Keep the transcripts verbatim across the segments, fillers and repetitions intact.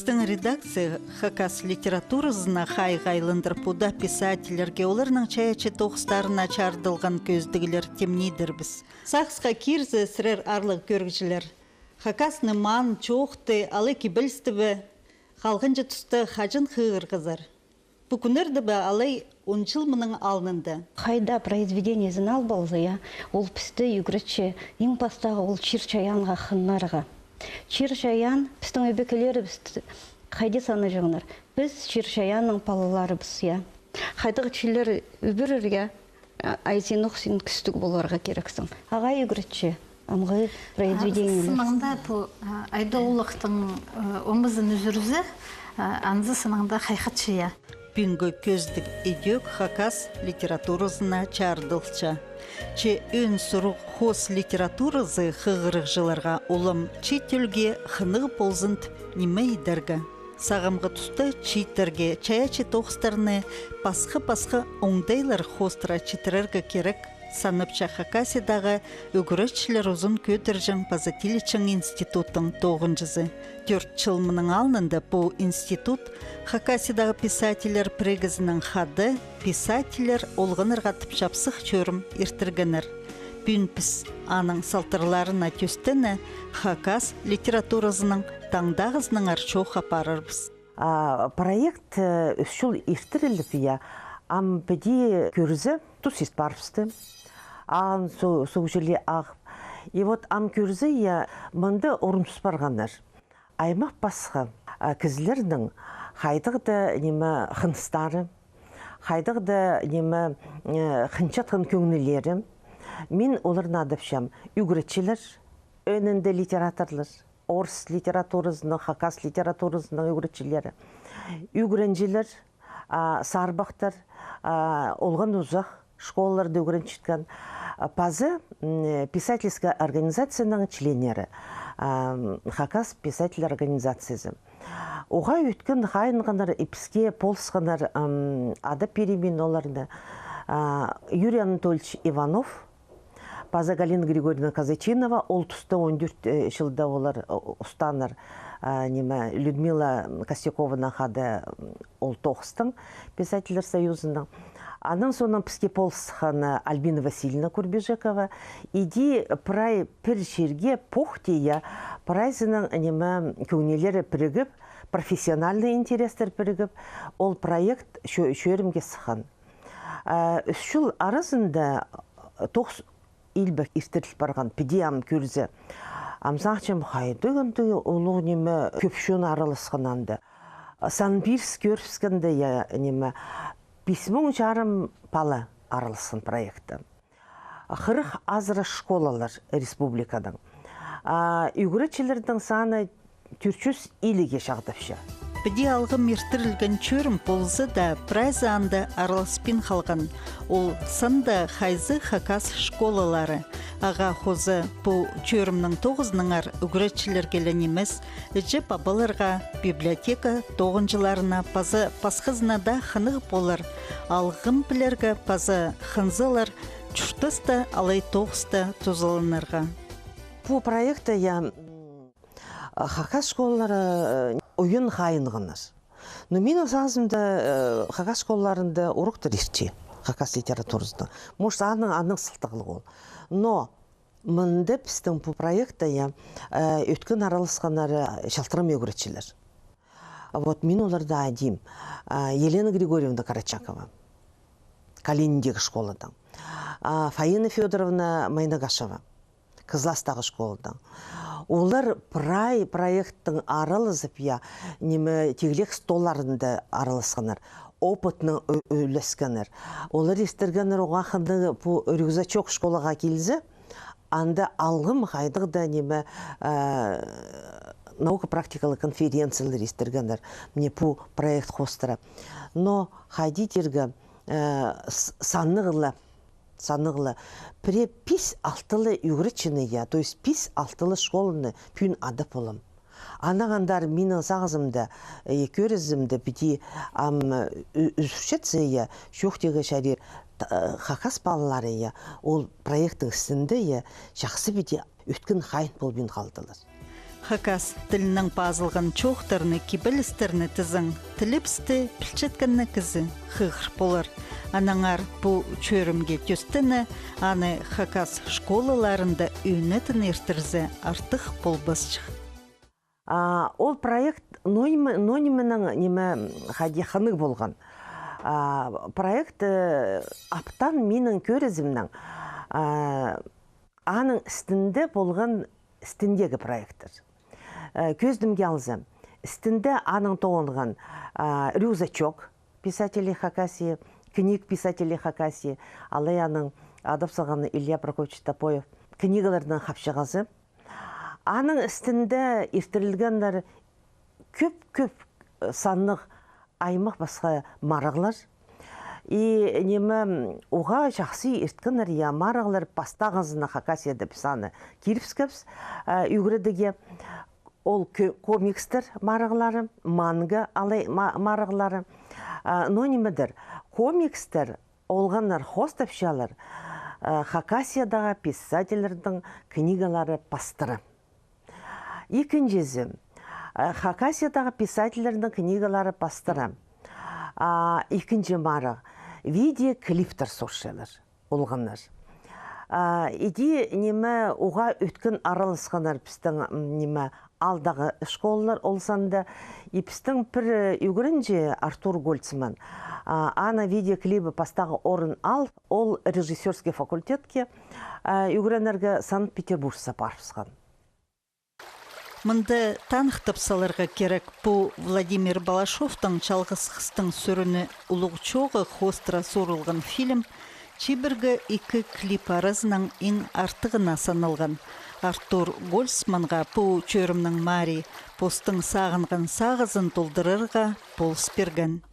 Тың редакция хакас литературазына хайығ айландыр пу даа писательлерге, оларның чайаачы тоғыстарына чарыдылған кӧзідіглер тимнедірбіс. Сағысха кирзе, сірер, аарлығ кӧрігҷілер, хакасны маан чоохты алай кибелісті бе, халғанҷы туста хаҷан хығырғазар? Пу кӱннерде бе, алай он чыл мының алнында? Хайда произведениезін ал полза, я, ол пісті ӱгретче, иң пастағы ол чир-чайаанға хынарға. Чир-чайаан пістің ӧбекелерібіс хайди санаҷаңнар? Піс чир-чайаанның палаларыбыс, я. Хайдағ чирлер ӱбірерге, а, ай син ох син кӱстіг поларға кирексің. Ағаа ӱгретче амғы произведениелер. Сынаңда пу, а, Айда улуғтың, э, омызын ӱзӱрзе, а, анзы сынаңда хайхатча, я. Пӱӱнгі кӧзідіг идӧк хакас литературазына чарыдылча. Че ӧӧн сурығ: хоос литературазы хығырығҷыларға улам чиит ӧлге хынығ ползын тіп ниме идерге? Сағамғы туста чииттерге чайаачы тоғыстарны пасха-пасха оңдайлар хоостыра читірерге кирек, санапча Хакасиядағы ӱгретчілер узын кӧдірҷең паза тилҷең институттың тоғынҷызы. Тӧрт чыл мының алнында пу институт Хакасиядағы писательлер пірігізінең хада «Писательлер олғаннарға» тіп чапсых чӧрім иртіргеннер. Пӱӱн піс аның салтарларына тӧстене хакас литературазының таңдағызынаңар чоох апарарбыс. А, проект, э, ӱс чыл иртіріліп, я, ам піди кӧрзе, тус ирт парыбысты. Аан су-, суғҷылии ағып. И вот ам кӧрзе, я, мында орын тус парғаннар. Аймах пасха, а, кізілернің хайдағ-да ниме хыныстары, хайдағ-да ниме, э, хынчатхан кӧңнілері. Мин оларны адапчам: ӱгретчілер, ӧӧнінде литераторлар, орыс литературазының, хакас литературазының ӱгретчілері, ӱгренҷілер, а, сарбахтар, а, олған узах школаларда ӱгренчеткен, а, паза, м, писательская организацияның членнері, а, м, Хакас писатель организациязы. Оға ӧткін хайынғаннар, и піске полысханнар, м, адап пирим мин оларны, а, Юрий Анатольевич Иванов, паза Галина Григорьевна Казачинова, ол туста он тӧрт, э, чылда олар, э, устааннар, а, ниме, Людмила Костякованаң хада, м, ол тоғыстың, писательлер союзының. Анаң соонаң піске полысхан, э, Альбина Васильевна Курбижекова. Иди прай пір чирге похти, я, прайзының, ниме, кӧңнілері пірігіп, профессиональный интерестер пірігіп, ол проект чӧ-, чӧрімге сыххан. А, ӱс чыл аразында тоғыс илбек иртіріл парған, піди ам кӧрзе. Ам сағынчам, хайдағ андағ улуғ ниме, кӧп чон араласхан анда. Сан пиріс кӧрібіскенде, я, ниме, пис муң чарым пала араласхан проектте. Хырых азыра школалар республикадаң. А, ӱгретчілернің саны тӧрт чӱс иліге чағдапча. Піди алғым иртірілген чӧрім полза даа, прайзы анда араласпин халған. Ол санда хайзы хакас школалары. Ағаа хоза пу чӧрімнің тоғызынаңар ӱгретчілерге ле нимес, іҷе-пабаларға, библиотека тоғынҷыларына паза пасхазына даа хынығ полар алғым пілерге паза хынзалар чуртаста алай тоғыста тузаланарға. Пу проектте, я, м, хакас школалары, э, ойын хайынғаннар. Но минің сағызымда, э, хакас школаларында уроктар иртче, хакас литературазында. Может, аның, аның сылтағлығы ол. Но мында пістің пу проектте, я, э, ӧткін араласханнары чалтырам ӱгретчілер. Вот мин оларны адим. А, Елена Григорьевна Карачакова, Калининдағы школадаң. А, Фаина Фёдоровна Майнагашева, Кызластағы школадаң. Олар прай проекттің аралазып, я, ниме, тигілек столларында араласханнар, опытнаң ӱ-, ӱлескеннер. Олар истіргеннер, оған хынығ, пу рюкзачок школаға килзе, анда алғым хайдағ-да ниме, э, наука-практикалығ конференциялар истіргеннер. Міне, пу проект хоостыра. Но хайди тирге, э, с-, саннығ ла, саннығ ла, пірее пис-алты ла ӱгретчіні, я, то есть пис-алты ла школаны пӱӱн адап полам. Анаң андар минің сағызымда, э, кӧрізімде, піди ам, э, ӱ-, ӱзӱрчетсе, я, чоох тирге чарир, т-, э, хакас палалары, я, ол проекттің істінде, я, чахсы піди ӧткін хайын полбин халдылар. Хакас тілінең пазылған чоохтарны, кибелістерні тізең, тілібісті пілчеткені кізі хығыр полар. Аннаңар пу чӧрімге тӧстене, аны хакас школаларында ӧнетін иртірзе, артых полбасчых. А, ол проект ноо ниме, ноо нимең, ниме, хайди хынығ полған. А, проект, э, аптаң минің кӧрізімнең, а, аның істінде полған, істіндегі проекттер. Э, кӧзідімге алза, істінде аның тоғынған, а, рюкзачок писателей Хакасии, книг писателей Хакасии, алай аның адап салғаны Илья Прокопьевич Топоев книгаларның хапчағазы. Аның істінде иртірілгеннер кӧп-кӧп, э, саннығ аймах пасха марығлар. И ниме, м, уғаа чахсы ирткеннер, я, марығлар пастағызына Хакасияда піс аны кирібіскебіс, э, ӱгредіге. Ол кӧ-, комикстер марығлары, манга алай ма-, марығлары. А, но нимедір, комикстер олғаннар хоостапчалар, э, Хакасиядағы писательлердің книгалары пастыра. Ікінҷізі, э, Хакасиядағы писательлердің книгалары пастыра. А, ікінҷі марығ, видеоклиптер сурчалар олғаннар. А, иди ниме, уғаа ӧткін араласханнар пістің, м, ниме, аалдағы школалар ол санда. И пістің пір, э, ӱгренҷі Артур Гольцман, а, аны видеоклибі пастағы орын ал, ол режиссёрский факультетке, а, ӱгренерге Санкт-Петербургса парыбысхан. Мында таныхтап саларға кирек, пу Владимир Балашовтың «Чалғыс хыстың сӱріні» улуғ чооғы хоостыра суурылған фильм чибіргі ікі клип аразынаң иң артығына саналған. Артур Гольцманға пу чӧрімнің марии постың сағынған сағызын толдырарға полыс пирген.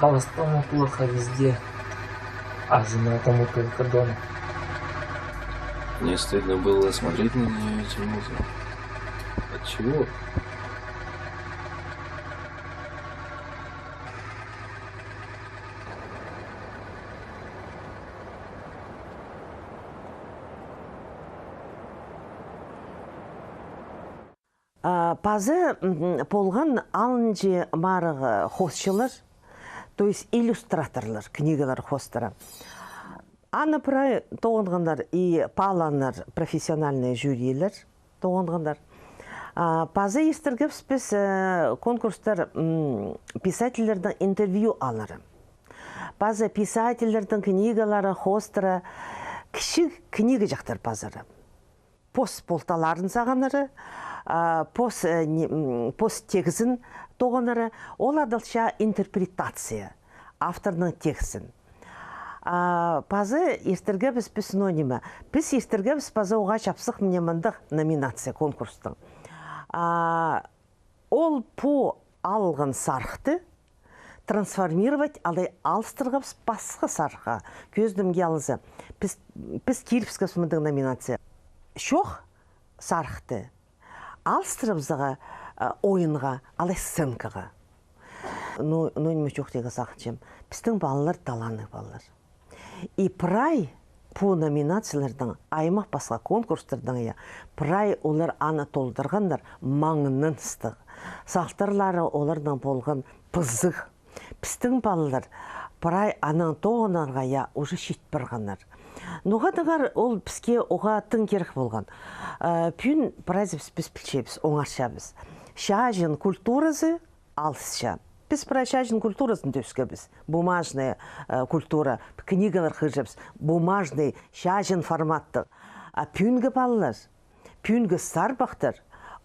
Халастаң плохо везде, а жена там только дома. Мне стыдно было смотреть на неё этим утром. Отчего? А, пазы, м, полған алынҷы марығ, э, хоосчылар, то есть иллюстраторлар, книгалар хоостыра. Аны прай тоғынғаннар и паалааннар профессиональный жюрилер тоғынғаннар. А, пазы иртіргебіс піс, э, конкурстар, м, писательлернің интервью алары. Пазы писательлернің книгалары хоостыра кічіг книга чахтар пазары. Пос полталарын сағынары, а, пос, э, не, м, пос тегізін тоғынары, ол адалча интерпретация авторның тегізін. А, пазы иртіргебіс піс, но ниме. Піс иртіргебіс пазы уғаа чапсых мына мындағ номинация конкурстың. А, ол пу алған сарыхты трансформировать, алай алыстырғабыс пасха сарыхха. Кӧзідімге алза, піс, піс кирібіскебіс мындағ номинация. Чоох сарыхты алыстырыбызарға, а, ойынға, алай сценкаға. Ну, ну, ниме чоохтирға сағынчам. Пістің палалар таланнығ палалар. И прай пу номинациялардаң, аймах пасха конкурстардаң, я, прай олар аны толдырғаннар маңнаныстығ. Салтарлары оларның полған пызығ. Пістің палалар прай анаң тоғынарға, я, уже чит парғаннар. Ноға тыңар ол піске уғаа тың кирек полған. Э, пӱӱн прайзыбыс піс пілчебіс, оңарчабыс. Чаҷын культуразы алысча. Піс прай чаҷын культуразында ӧскебіс. Бумажный, э, культура, книгалар хығырчабыс. Бумажный, чаҷын форматтығ. А пӱӱнгі палалар, пӱӱнгі сарбахтар,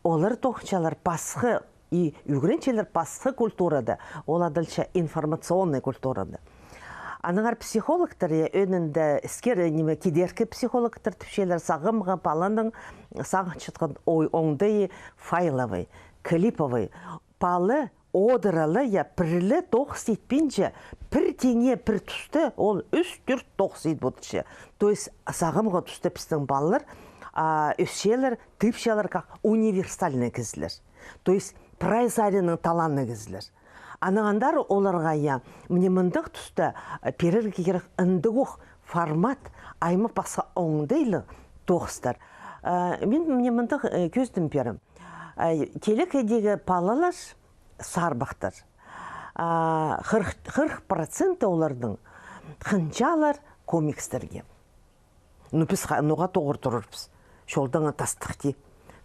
олар тоғынчалар пасха, и ӱгренчелер пасха культурада, ол адалча информационный культурада. Аннаңар психологтар, я, ӧӧнінде іскер, ниме, кидеркі психологтар тіпчелер, сағамғы паланың сағынчатхан ой, оңдайы файловый, клиповый. Пала одыралы, я, пір ле тоғыс итпинче, пір тиңе пір туста ол ӱс-тӧрт тоғыс ит полча. То есть сағамғы туста пістің палалар, а, ӧсчелер, тыпчалар как универсальный кізілер. То есть прай саринаң талантты кізілер. Анаң андар оларға, я, мына мындағ туста, э, пирерге кирек ындағох формат, аймах пасха оңдайлығ тоғыстар. Э, мин мына мындағ, э, кӧзідім пирем. Э, телекейдегі палалар, сарбахтар, а, хырых, хырых проценті оларның хынчалар комикстерге. Ну, піс ха-, ноға тоғыр турарбыс? Чолдаң тастыхти.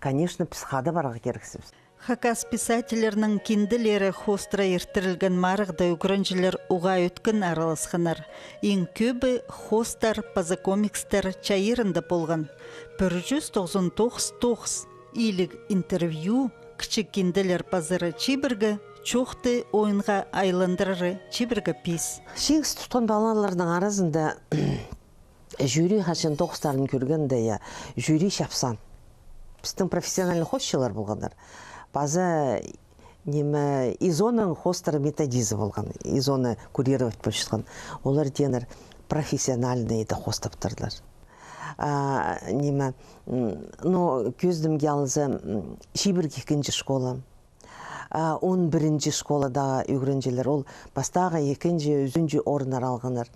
Конечно, піс хада парарға кирексібіс. Хакас писательлернің кинделері хоостыра иртірілген марығда ӱгренҷілер уғаа ӧткін араласханнар. Иң кӧбі хоостар паза комикстер чайирында полған. Пір чӱс тоғызон тоғыс тоғыс. Иліг интервью, кічіг кинделер пазары чибіргі, чоохты ойынға айландырары чибіргі пис. Чиңіс тутхан палаларның аразында жюри хаҷан тоғыстарын кӧргенде, я, жюри чапсаан. Пістің профессиональный хоосчылар полғаннар. Паза, ниме, ИЗО-ның хоостары методизі полған. ИЗО-ны курировать полчатхан. Олар тееннер профессиональный иди хоостаптырлар. А, ниме, м, ну, кӧзідімге алза, м, чибіргі ікінҷі школа. А, он пірінҷі школадағы ӱгренҷілер, ол пастағы, ікінҷі, ӱзінҷі орыннар алғаннар.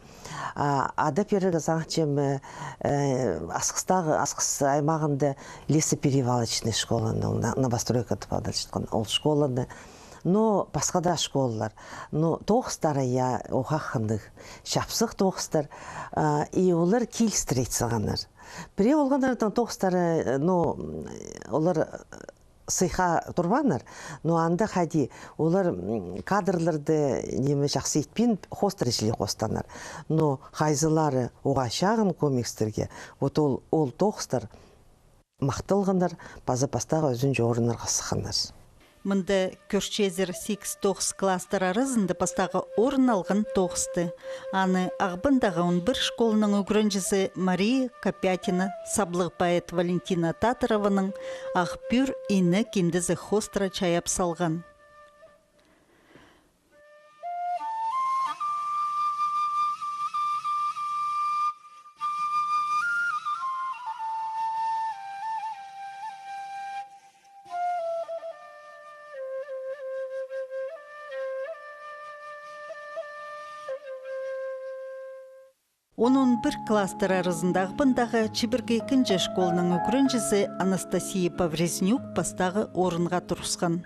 А, ада пирерге сағынчам, э, э, Асхыстағы, Асхыс аймағында лесоперевалочный школаны, ол на-, новостройка тіп адалчатхан, ол школаны. Но пасха даа школалар. Но тоғыстары, я, уғаа хынығ. Чапсых тоғыстар. А, и олар килістіре ит салғаннар. Пірее полғаннарның тоғыстары, э, ну, м, олар, э, сыйыхха турбааннар, но анда хайди олар, м, кадрларды, ниме, чахсы итпин, хоостыра чіли хоостаннар. Но хайзылары уғаа чағын комикстерге, вот ол, ол тоғыстар махталғаннар, паза пастағы ӱзінҷі орыннарға сыхханнар. Мында кӧрчезер сигіс-тоғыс класстар аразында пастағы орын алған тоғысты. Аны Ағбандағы он пір школаның ӱгренҷізі Мария Копятина саблығ поэт Валентина Татарованың «Ах пӱӱр ине» киндезі хоостыра чайап салған. Он-он пір класстар аразында Ағбандағы чибіргі ікінҷі школаның ӱгренҷізі Анастасия Поврезнюк пастағы орынға турысхан.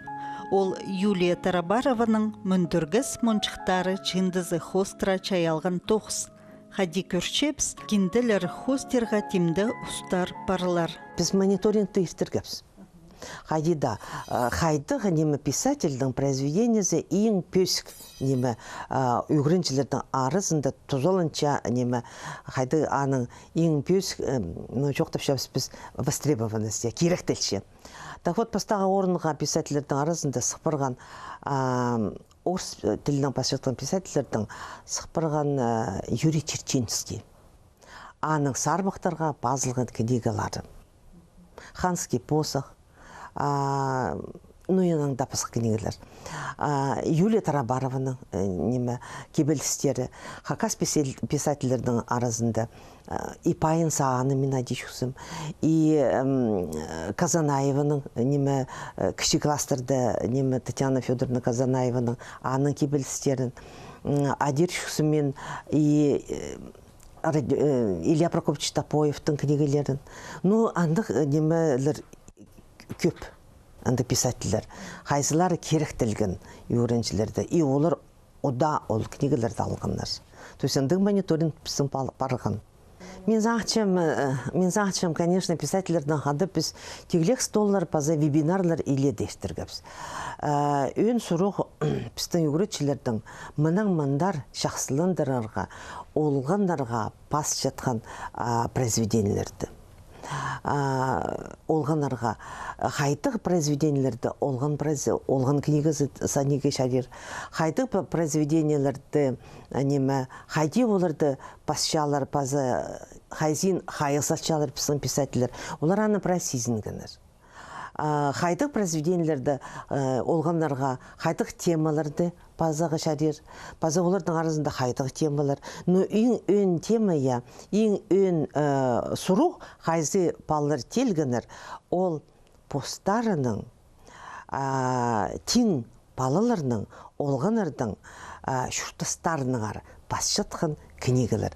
Ол Юлия Тарабарованың «Мӱндіргес монҷыхтары» чыындызы хоостыра чайалған тоғыс. Хайди кӧрчебіс, кинделер хоостирға тимде устар парлар. Піс мониторингті иртіргебіс. Хайди даа, а, хайдағ, ниме, писательдің произведениезі иң пӧзік, ниме, а, ӱгренҷілердің аразында тузаланча, ниме, хайдағ аның иң пӧзік, эм, ну, чоохтапчабыс піс, востребованность, я, киректелче. Так вот, пастағы орынға писательлердің аразында сых парған, а, орыс, э, тілінең пасчатхан писательлердің сых парған, э, Юрий Чертчинский. Аның сарбахтарға пазылған книгалары. «Ханский посох», а, ну, и анаң даа пасха книгалар. А, Юлия Тарабарованың, э, ниме, кибелістері, хакас писел-, писательлернің аразында, э, и Пайын Сааны мин айди чӧрзем, и, эм, Казанаеваның, ниме, э, кічіг класстарда, ниме, Татьяна Фёдоровна Казанаеваның, аның кибелістерін, м, айди чӧрзем мин, и, э, Ради-, э, Илья Прокопьевич Топоевтің книгаларын. Ну, андағ, э, нимелер кӧп, андағ писательлер. Хайзылары киректелген ӱгренҷілерде. И олар удаа ол книгаларды алғаннар. То есть андағ мониторинг пістің пал-, парған. Мин сағынчам, э, мин сағынчам, конечно, писательлернең хада піс тиглек столлар паза вебинарлар иледе иртіргебіс. Э, ӧӧн сурығ пістің ӱгретчілернің мынаң мындар чахсыландырарға, олғаннарға пасчатхан, а, произведениелерді. А, олғаннарға хайдағ произведениелерді, олған произ-, олған книгазы санирға чарир. Хайдағ п-, произведениелерді, а, ниме, хайди оларды пасчалар, паза хайзын хайығ салчалар пістің писательлер. Олар аны прай сизінгеннер. А, хайдағ произведениелерді, э, олғаннарға хайдағ темаларды пазарға чарир, паза олардың аразында хайдағ темалар. Но иң ӧӧн тема, я, иң ӧӧн, э, сурығ, хайзы палалар теелгеннер, ол постарының, а, тиң палаларның, олғаннардың, а, чуртастарынаңар пасчатхан книгалар.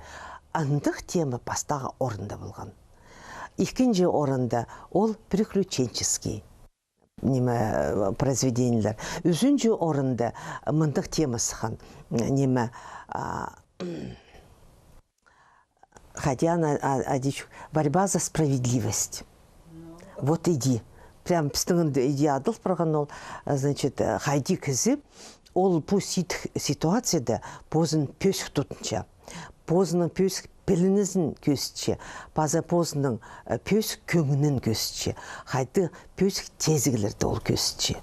Андағ тема пастағы орында полған. Ікінҷі орында ол приключенческий, ниме, произведениелер. Ӱзінҷі орында мындағ тема сыххан, ниме, а, хотя она, а, а, дичу, борьба за справедливость. Вот иди. Прям пістің інде иди адыл парған ол, а, значит, а, хайди кізі ол пу сит-, ситуацияда позын пӧзік тутынча. Позының пӧзік пілінізін кӧзітче, паза позының, э, пӧзік кӧңнін кӧзітче, хайдағ пӧзік тезіглерді ол кӧзітче.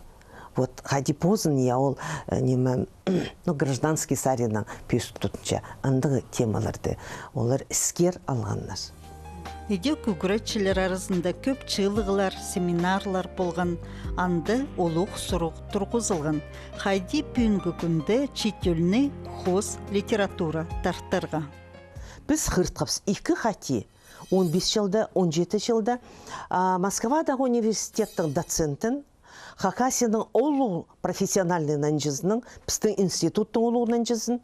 Вот хайди позын, я, ол, э, ниме, ну, гражданский саринаң пӧзік тутынча, андағ темаларды олар іскер алғаннар. Идӧк ӱгретчілер аразында кӧп чыылығлар, семинарлар полған, анда улуғ сурығ турғызылған. Хайди пӱӱнгі кӱнде чиит тӧлні хоос литература тартарға? Піс хығыртхабыс ікі хати, он пис чылда, он читі чылда, а, Москвадағы университеттің доцентін, Хакасияның улуғ профессиональный нанҷызының, пістің институттың улуғ нанҷызын,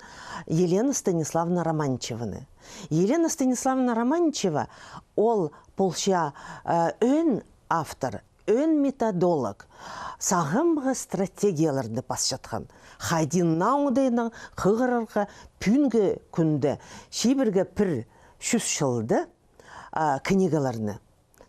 Елена Станиславовна Романчеваны. Елена Станиславовна Романчева, ол полча, а, ӧӧн автор, ӧӧн методолог, сағамғы стратегияларны пасчатхан. Хайди наа оңдайнаң хығырарға пӱӱнгі кӱнде, чибіргі пір чӱс чылда, а, книгаларны.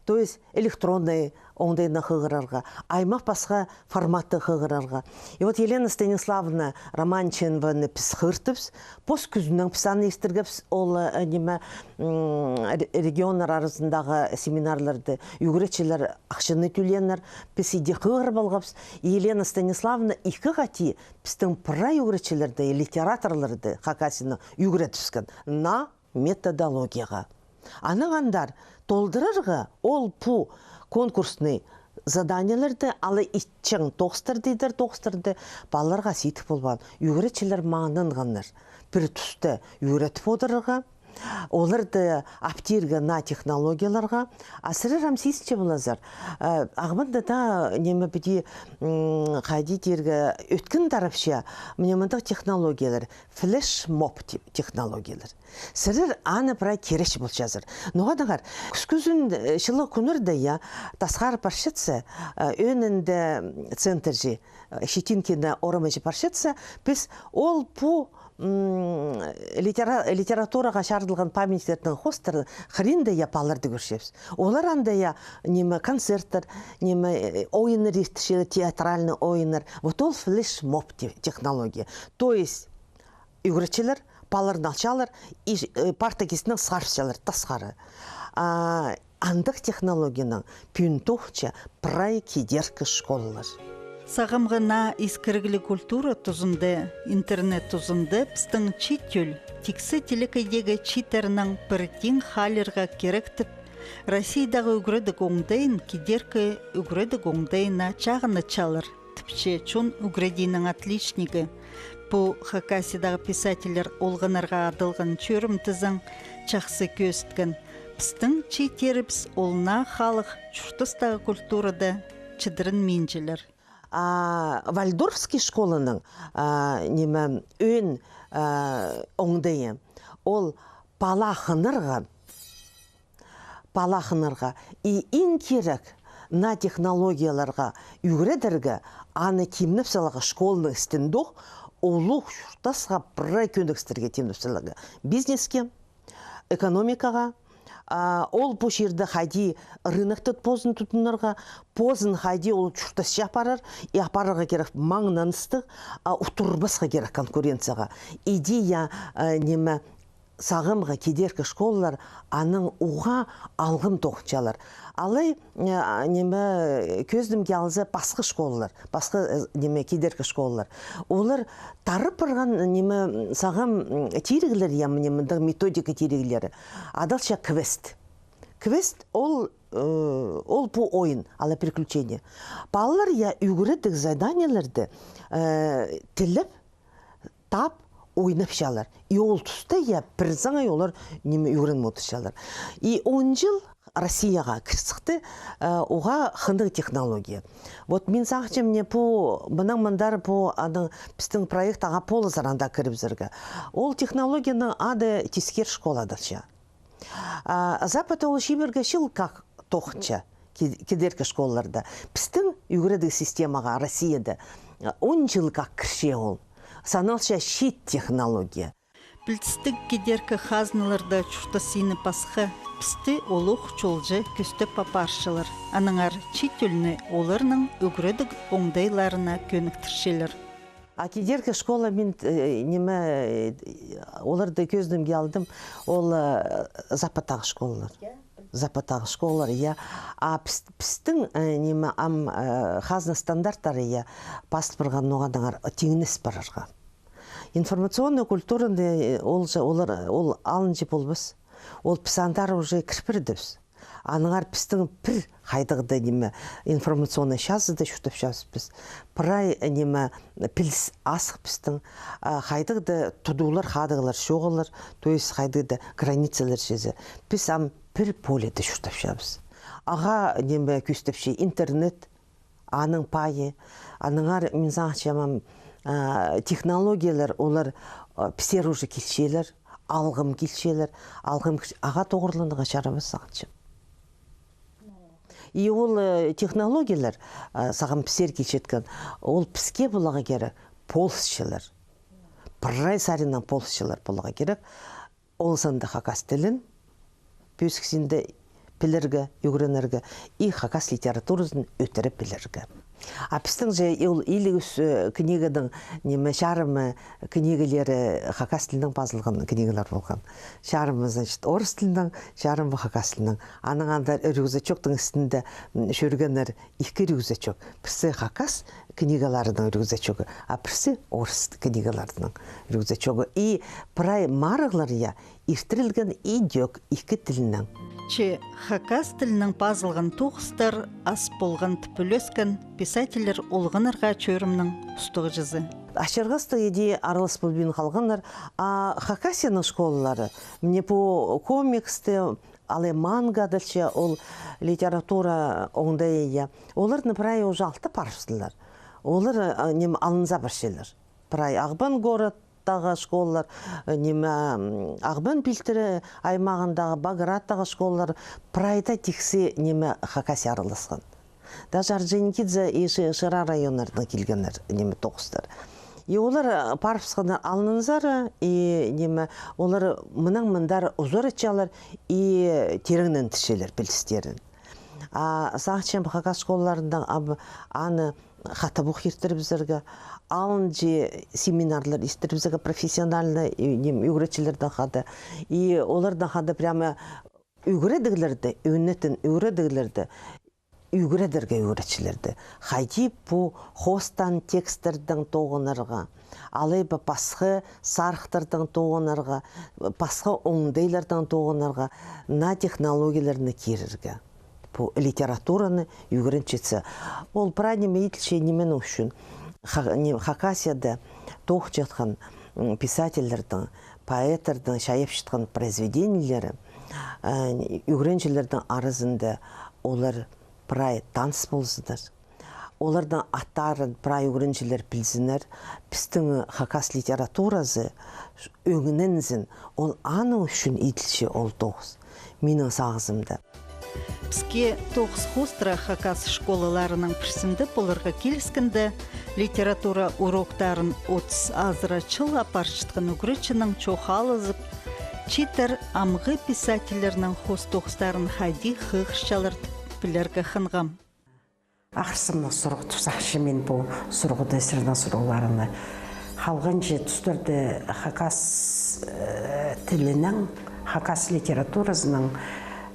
То есть электронный оңдайнаң хығырарға, аймах пасха форматта хығырарға. И вот Елена Станиславовна Романчеваны піс хығыртыбыс, пос кӱзінең піс аны истіргебіс, ол, э, ниме, м, ре-, регионнар аразындағы семинарларды, ӱгретчілер ахчаны тӧленнер, піс иди хығырып алғабыс. Елена Станиславовна ікі хати пістің прай ӱгретчілерді, литераторларды Хакасияны ӱгретібіскен наа методологияға. Анаң андар толдырарға ол пу конкурсный заданиелерді, алай итчең тоғыстарды, идер тоғыстарды, палаларға сидік полбаан. Ӱгретчілер маңнанғаннар. Пір туста ӱгретіп одырарға, оларды аптирға наа технологияларға. А сірер ам сизінче поларзар, э, Ағбанда даа, ниме, піди, м, хайди тирге, ӧткін тарапча, мына мындағ технологиялар, флешмоб те-, технологиялар. Сірер аны прай киречі полчазар. Ноға даңар, кӱскӱзін, э, чылығ кӱннерде, я, тасхар парчатса, э, ӧӧнінде центрҷе, э, Щетинкина орамыҷа парчатса, піс ол пу, м, литера-, литератураға чарыдылған памятниктернің хоостарын хыринда, я, палаларды кӧрчебіс. Олар анда, я, ниме, концерттер, ниме, э, ойыннар иртірчелер, театральный ойыннар. Вот ол флешмоб те-, технология. То есть, ӱгретчілер палаларны алчалар, и, э, парта кистінең сығарчалар тасхары. А, андағ технологиянаң пӱӱн тоғынча прай кидеркі школалар. Сағамғы наа искірігліг культура тузында, интернет тузында пістің чиит тӧл тиксі телекейдегі чииттернең пір тиң халирға кирек тіп, Россиядағы ӱгредіг оңдайын кидеркі ӱгредіг оңдайына чағынчалар, тіпче чон ӱгредиинің отличнигі. Пу Хакасиядағы писательлер олғаннарға адалған чӧрім тізең чахсы кӧзіткен. Пістің чииттерібіс ол наа халых чуртастағы культурада чідірінминчелер. А, Вальдорфский школаның, а, ниме, ӧӧн, а, оңдайы, ол пала хынарға, пала хынарға. И иң кирек, наа технологияларға ӱгредерге, аны тимнеп саларға школаның істіндох, улуғ чуртасха прай кӧнікстерге тимнеп саларға. Бизнеске, экономикаға, а, ол пу чирде хайди рынокта позын тудынарға, позын хайди ол чуртасча апарар, и апарарға кирек маңнаныстығ, а, утырбасха кирек конкуренцияға. Иди, я, а, ниме, сағамғы кидеркі школалар аның уғаа алғым тоғынчалар. Алай, э, а, ниме, кӧзідімге алза, пасха школалар, пасха, э, ниме, кидеркі школалар. Олар тарап парған, ниме, сағам, м, тиріглер, я, мына мындағ методика тиріглері. Адалча квест. Квест ол, э, ол пу ойын, алай приключение. Палалар, я, ӱгредіг заданиелерді, э, тілеп, тап, ойнапчалар. И ол туста, я, пір саңай олар ниме ӱгреніп одырчалар. И он чыл Россияға кір сыхты, э, уғаа хынығ технология. Вот мин сағынчам, мына пу, мынаң мындар пу, аның, пістің проект ағаа полызар анда кірібізерге. Ол технологияның ады тискер школа адалча. А, Западта ол чибіргі чыл как тоғынча ки-, кидеркі школаларда. Пістің ӱгредіг системаға Россияда, а, он чыл как кірче ол. Саналча чиит технология. Пілдістіг кидеркі хазналарда чуртас сині пасха, пісті олох чолҷа кӧстеп апарчалар. Аннаңар чиит тӧлні оларның ӱгредіг оңдайларына кӧніктірчелер. А кидеркі школа, мин, э, ниме, э, оларды кӧзідімге алдым, ол, э, Западтағы школалар. Западтағы школалар, я. А піс-, пістің, э, ниме, ам, э, хазна стандарттары, я, пазыл парған ноға даңар тиңнес парарға. Информационная культураны, э, ол же, олар, ол алынҷа полбас. Ол піс андар уже кір пирдібіс. Аннаңар пістің пір хайдағ-да ниме информационный чазыда чуртапчабыс піс. Прай ниме піліс азых пістің, а, хайдағ-да тудуулар, хадағлар чоғылар, то есть хайдағ-да границалар чізе. Піс ам пір поледе чуртапчабыс. Ағаа ниме кӧстепче интернет, аның пайы, аннаңар мин сағынчам, а, технологиялар, олар, а, пісер уже килчелер, алғым килчелер, алғым килч-, ағаа тоғырланарға чарабас сағынчам. И ол, э, технологиялар, а, сағам пісер килчеткен, ол піске поларға кирек полысчылар. Прай саринаң полысчылар поларға кирек. Ол санда хакас тілін пӧзік синде пілерге, ӱгренерге и хакас литературазын ӧтіре пілерге. А пістің же ол илиг ӱс, э, книганың, ниме, чарымы книгалары хакас тілінең пазылған книгалар полған. Чарымы, значит, орыс тілінең, чарымы хакас тілінең. Аның анда рюкзачоктың істінде, м, чӧргеннер ікі рюкзачок. Пірсі хакас книгаларының рюкзачогы, а пірсі орыс книгаларының рюкзачогы. И прай марығлар, я, иртірілген идӧк ікі тілінең. Че хакас тілінең пазылған тоғыстар ас полған тіп ӱлескен писательлер олғаннарға чӧрімнің устағҷызы. Ачырғастығ иди аралас полбин халғаннар, а Хакасияның школалары, міне пу комиксті, алай манга адалча, ол литература оңдайы, я. Оларны прай уже алты парыбыстылар. Олар, а, ниме, алынза парчалар. Прай Ағбан городтағы школалар, э, ниме, м, Ағбан пилтірі аймағындағы, Баграттағы школалар, прайда тиксі, ниме, Хакасия араласхан. Даже Орджоникидзе и Ши-, Шира районнардаң килгеннер, ниме, тоғыстар. И олар, э, парыбысханнар алнынзар, и, ниме, олар мынаң мындар узаратчалар и тиреңнендірчелер пілістерін. А сағынчам, хакас школаларында аб-, аны хатабох иртірібізерге, алынҷа семинарлар иртірібізерге профессиональный, и, ниме, ӱгретчілердең хада. И олардаң хада прямо ӱгредіглерді, ӧнетін ӱгредіглерді ӱгредерге ӱгретчілерді. Хайди пу хоостаан текстердең тоғынарға, алай ба пасха сарыхтардаң тоғынарға, пасха оңдайлардаң тоғынарға, наа технологияларны кирерге. Пу литератураны ӱгренчетсе. Ол прай ниме иділче, ниме ӱчӱн. Ха-, ни-, Хакасияда тоғынчатхан, м, писательлердің, поэттердің чайапчатхан произведениелері, э, ӱгренҷілердің аразында олар прай таныс ползыннар. Оларның аттарын прай ӱгренҷілер пілзіннер. Пістің хакас литературазы ӧңнензін, ол аның ӱчӱн иділче ол тоғыс. Минің сағызымда. Піске тоғыс хоостыра хакас школаларының пірсінде поларға киліскенде, литература уроктарын отыс азыра чыл апарчатхан ӱгретчінің чоохтазып, чииттер амғы писательлернің хоос тоғыстарын хайди хығырчалар тіп пілерге хынғам. Ахырсымнығ сурығ тіп сағынчам мин пу сурығны, сірернің сурығларыңны. Халғанҷы тустарда хакас Э, тілінең, хакас литературазынаң,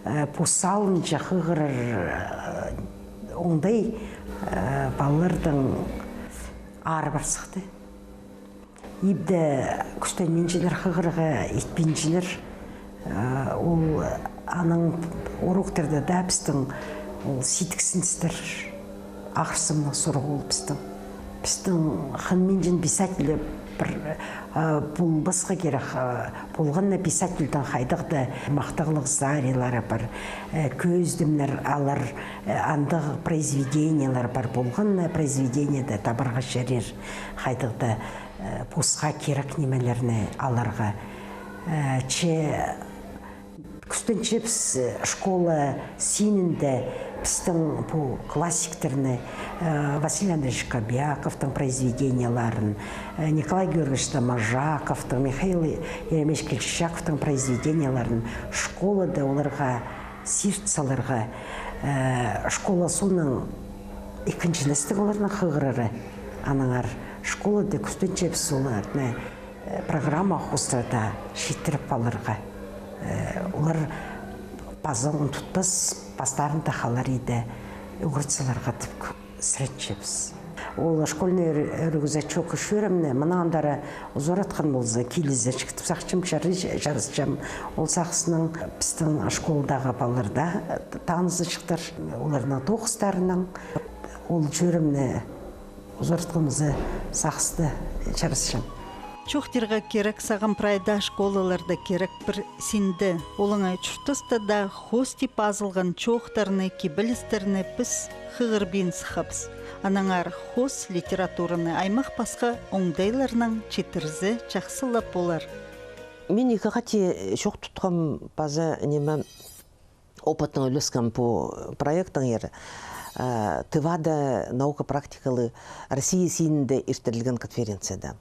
э, пу салынҷа хығырар, э, оңдай, э, палаларның ары парзыхты. Ибде кӱстенминчелер хығырарға, итпинчелер. Э, ол аның уроктарда даа пістің ол сидіксіністер, ағырсымнығ сурығ ол пістің. Пістің хынминчен писатель пір, э, полбасха кирек, э, полған на писательдің хайдағ-да махтағлығ сарилары пар, э, кӧзідімнер алар, э, андағ произведениелер пар, полған на произведениеде табарға чарир хайдағ-да, э, посха кирек нимелерні аларға. Э, че кӱстенчебіс, э, школа синінде пістің пу классиктерні, э, Василий Андреевич Кобяковтың произведениелерін, э, Николай Георгиевич Доможаковтың, Михаил Еремеевич Кильчичаковтың произведениелерін школада оларға сирт саларға, э, школа соонаң ікінҷілестіг оларның хығырары. Аннаңар школада кӱстенчебіс оларны, э, программа хоостыра читіріп аларға. Э, олар паза унтутпас, пастарында халар иді ӱгретселер тіп сіренчебіс. Ол школьный рю-, рюкзачок чӧрімні мынаң андар узаратхан полза, килізі чіткіп сағынчам, чарыс-, чарысчам. Ол сағыснаң пістің школдағы палалар даа танызыпчалар, оларның тоғыстарынаң. Ол чӧрімні узаратханыбызы сағысты чарысчам. Чоохтирға кирек, сағам прайда школаларда кирек пір синде, олаңай чуртаста даа хоос тіп пазылған чоохтарны, кибелістерні піс хығырбин сыххабыс. Аннаңар хоос литератураны аймах пасха оңдайларнаң читірзе, чахсы ла полар. Мин ікі хати чоох тутхам паза ниме опытнаң ӱлескем пу проекттеңер, э, Тывада наука практикалығ Россия синінде иртірілген конференцияда.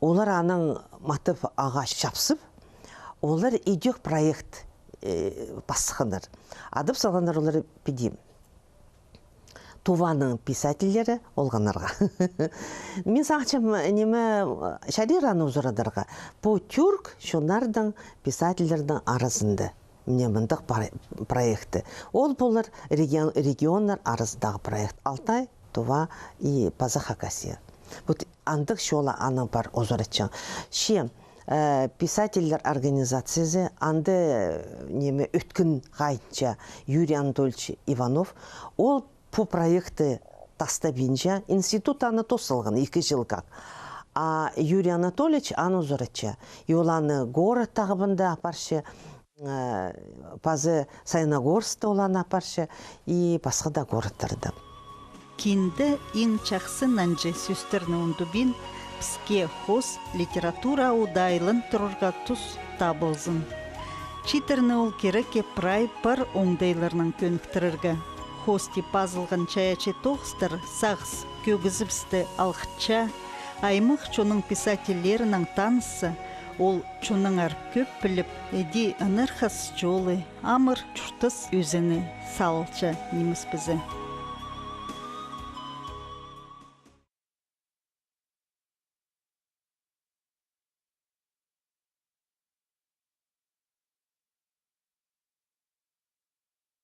Олар анаң матап ағаа чапсып, олар идӧк проект, э, пасханнар. Адап салғаннар олар піди: Туваның писательлері олғаннарға. Мин сағынчам, ниме, чарир аны узарадарға. Пу тӱрк чоннарның писательлернің аразында. Міне, мындағ пар-, проекті. Ол полар регион-, регионнар аразындағы проект. Алтай, Тува и паза Хакасия. Вот андағ чолы анаң пар узаратчаң. Че, э, писательлер организациязы анда, э, ниме, ӧткін хайынча Юрий Анатольевич Иванов. Ол пу проектті тастабинча, институт аны тоос салған, ікі чыл как. А Юрий Анатольевич аны узаратча. И ол аны город тағбанда апарча, э, паза Саяногорскта ол аны апарча, и пасха даа городтарда. Кинде иң чахсы нанҷы сӧстерні ундубин, піске хоос литература удаа айлан турарға тус табылзын. Читірні ол кирекке прай пар оңдайларнаң кӧніктірерге. Хоос тіп пазылған чайаачы тоғыстар сағыс кӧгізібісті алғытча, аймах чонның писательлерінең танысса, ол чоннаңар кӧп піліп, іди ынархас чолы, амыр чуртас ӧзені салча нимес пе зе.